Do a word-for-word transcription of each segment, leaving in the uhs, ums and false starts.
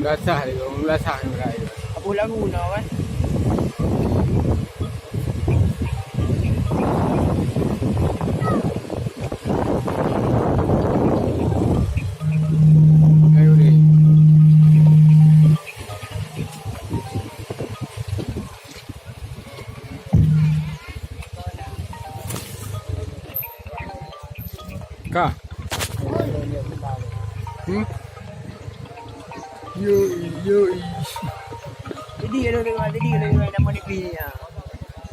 Meunasah lé, meunasah lé. Apa lagu na kan? Ayo deh. Ka. Hmm? Yo, yo. Jadi kalau dengar, jadi kalau dengar nama negeri ni, ya.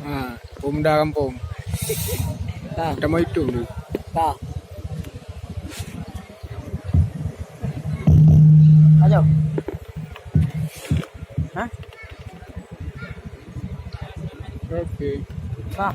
Ha, pemuda kampung. Ha. Nama itu tu. Ha. Ayo. Ha? Okey. Ha.